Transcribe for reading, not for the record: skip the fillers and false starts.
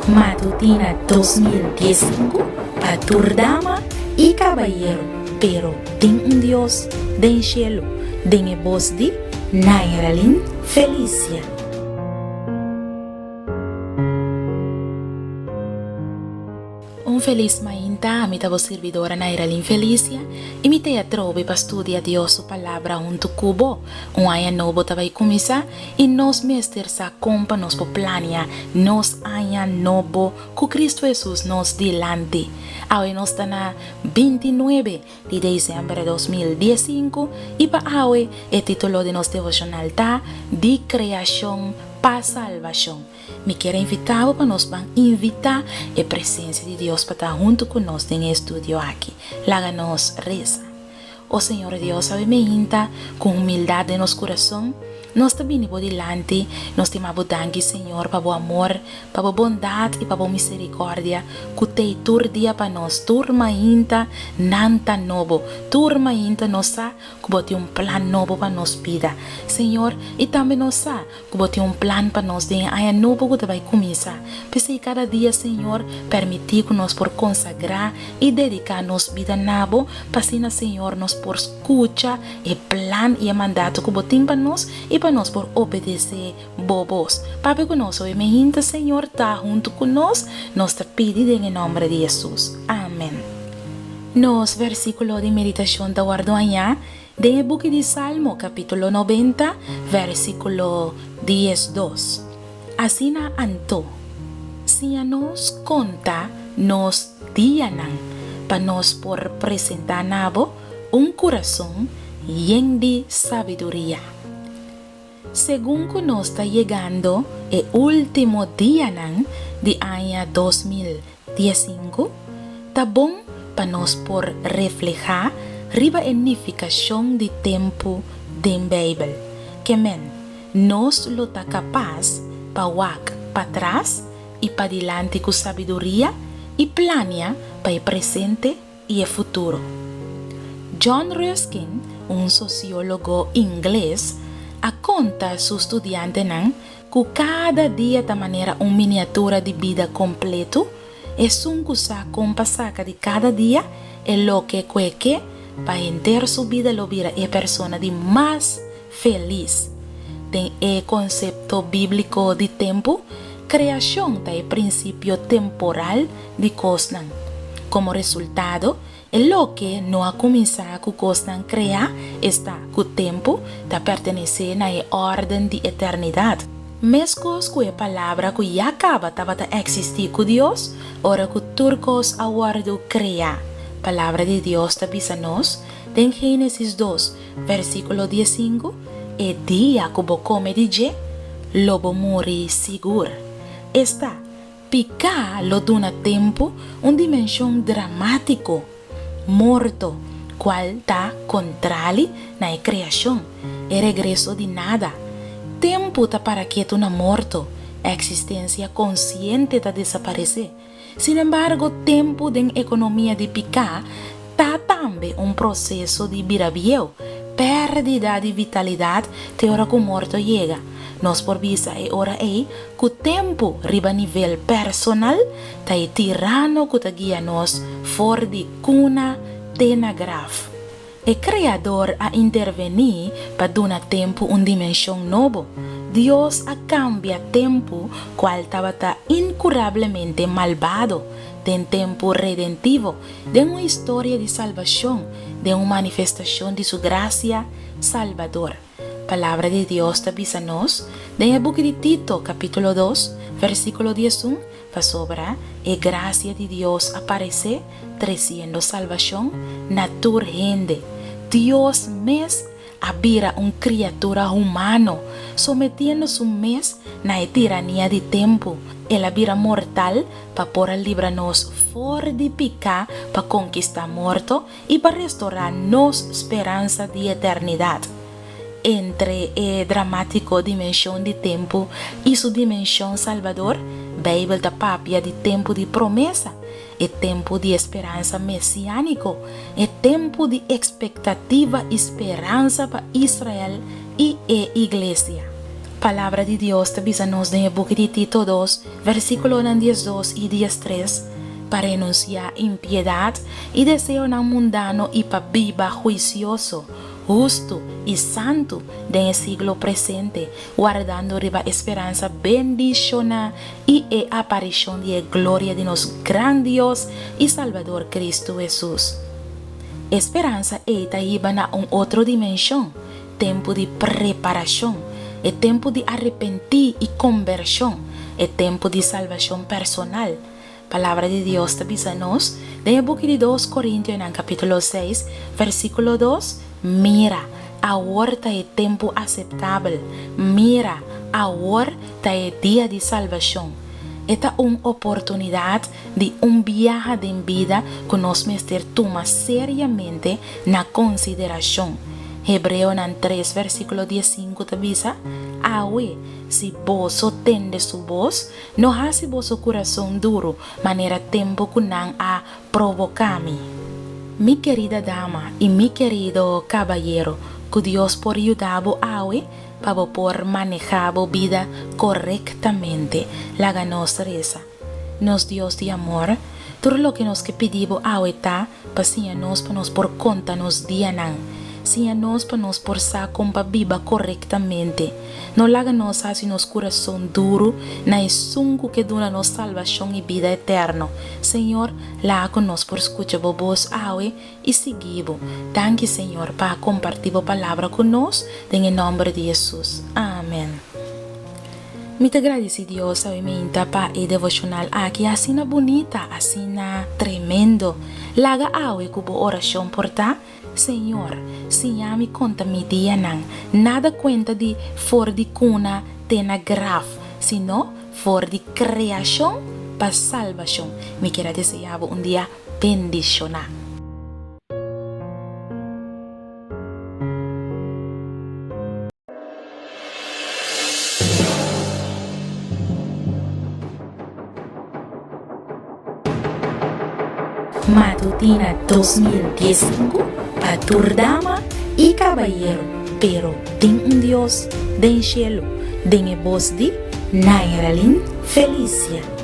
Matutina 2015 pa tur dama i kabayero, pero tin un Dios den shelu, den e bos di Nairalyn Felicia. Un felis mainta, ami ta bo sirbidora Nairalyn Felicia i mi ta e atrobe pa studia Dios su Palabra huntu ku bo. Un aña nobo ta bai kuminsá i nos mester sa kon pa nos por plania nos aña nobo ku Kristu Hesus nos dilanti. Awe nos ta na 29 di desèmber 2015 i pa awe e título di nos devoshonal ta Di Kreashon pa Salbashon. Mi kier a invitá bo pa nos ban invitá e presensia di Dios pa ta huntu ku nos den e estudio aki. Laga nos resa. O Señor Dios, awe meinta, ku humildat den nos kurason, nos ta bini bo dilanti, nos ta yama bo danki, Señor, pa bo amor, pa bo bondat i pa bo miserikòrdia ku t'ei tur dia pa nos. Tur mainta nan ta nobo. Tur mainta nos sa ku bo tin un plan nobo pa nos bida, Señor, i tambe nos sa Ku bo tin un plan pa nos den e aña nobo ku ta bai kuminsá. P'esei kada dia, Señor, permití ku nos por konsagrá i dediká nos bida na bo, pa asina, Señor, nos por skucha e plan i e mandato ku bo tin pa nos i pa nos por obedesé bo bos. Papia ku nos hoy meinta, Señor, ta huntu ku nos, nos ta pidi den e nòmber di Hesus. Amen. Nos versíkulo di meditashon ta wòrdu hañá Den e buki di Salmo, kapítulo 90, versíkulo 12. Asina anto, siña nos konta nos dianan, pa nos por presentá na bo un kurason yen di sabiduria. Segun ku nos ta yegando e último dianan di aña 2015, ta bon pa nos por reflehá riba e nifikashon di tempu den Beibel. Ke men, nos lo ta kapas pa wak patras i padilanti ku sabiduria i plania pa e presente i e futuro. John Ruskin, un sosiólogo ingles, a konta su studiantenan ku kada dia ta manera un miniatura di bida kompletu, esun ku sa kon pa saka di kada dia e loke ku e ke pa henter su bida lo bira e persona di mas felis. Den e konsepto bíbliko di tempu, kreashon ta e prinsipio temporal di kosnan. Komo resultado, e loke no a kuminsá ku kosnan kreá, esta, ku tempu, ta pertenesé na e órden di eternidat. Meskos ku e Palabra ku ya kaba tabata eksistí ku Dios ora ku tur kos a wòrdu kreá. Palabra di Dios ta bisa nos den Génesis 2, Versíkulo 15, E dia ku bo kome di dje, lo bo muri sigur. Esta, piká lo duna tempu un dimenshon dramátiko, morto, kual ta kontrali na e kreashon, e regreso di nada. Tempu ta para ketu na morto, eksistensia konsiente ta desaparesé. Sin embargo, tempu den ekonomia di piká ta tambe un proseso di bira bieu, pèrdida di vitalidat te ora ku morto yega. Nos por bisa e ora ei ku tempu riba nivel personal ta e tirano ku ta guia nos for di kuna te na graf. E Kreador a intervení pa duna tempu un dimenshon nobo. Dios a kambia tempu kual tabata inkurablemente malbado, den tempu redentivo, den un historia di salbashon, den un manifestashon di Su grasia salbador. Palabra di Dios ta bisa nos den e buki di Tito, kapítulo 2, versíkulo 11, Pasobra e grasia di Dios a paresé, tresiendo salbashon na tur hende. Dios mes a bira un kriatura humano, sometiendo su mes na e tirania di tempu. El a bira mortal pa por a libra nos for di piká, pa konkistá morto i pa restorá nos speransa di eternidat. Entre e dramátiko dimenshon di tempu i su dimenshon salbador, Beibel ta papia di tempu di promesa, e tempu di e speransa mesiániko, e tempu di ekspektativa i speransa pa Israel i e iglesia. Palabra di Dios ta bisa nos den e buki di Tito dos, versíkulonan diesdos i diestres, pa renunsiá impiedat i deseonan mundano i pa biba huisioso, hustu i santu den e siglo presente, wardando riba e speransa bendishoná i e aparishon di e gloria di nos gran Dios i Salbador Kristu Hesus. E speransa ei ta hiba na un otro dimenshon, tempu di preparashon, e tempu di arepentí i kombershon, e tempu di salbashon personal. Palabra di Dios ta bisa nos den e buki di Dos Korintionan kapítulo seis, versíkulo dos, Mira, awor ta e tempu aseptabel, mira, awor ta e dia di salbashon. E ta un oportunidat di un biaha den bida ku nos mester tuma seriamente na konsiderashon. Hebreonan tres versíkulo diesinku ta bisa, Awe, si boso tende su bos, No hasi boso kurason duru manera tempu ku nan a provoká mi. Mi kerida dama i mi kerido kabayero, ku Dios por yuda bo awe pa bo por manehá bo bida korektamente. Laga nos resa. Nos Dios di amor, tur loke nos ke pidi bo awe ta pa siña nos pa nos por konta nos dianan. Siña nos pa nos por sa kon pa biba korektamente. No laga nos hasi nos kurason duru na esun ku ke duna nos salbashon i bida eterno. Señor, laga ku nos por skucha bo bos awe i sigui bo. Danki, Señor, pa a kompartí bo palabra ku nos, den e nòmber di Hesus. Amen. Mi ta gradisí Dios awe meinta pa e devoshonal aki asina bunita, asina tremendo. Laga awe ku bo orashon por ta, Señor, siña mi konta mi dianan, nada kuenta di for di kuna te na graf, sino for di kreashon pa salbashon. Mi kier a deseá bo un dia bendishoná. Matutina 2015 pa tur dama i kabayero, pero tin un Dios den shelu, den e bos di Nairalyn Felicia.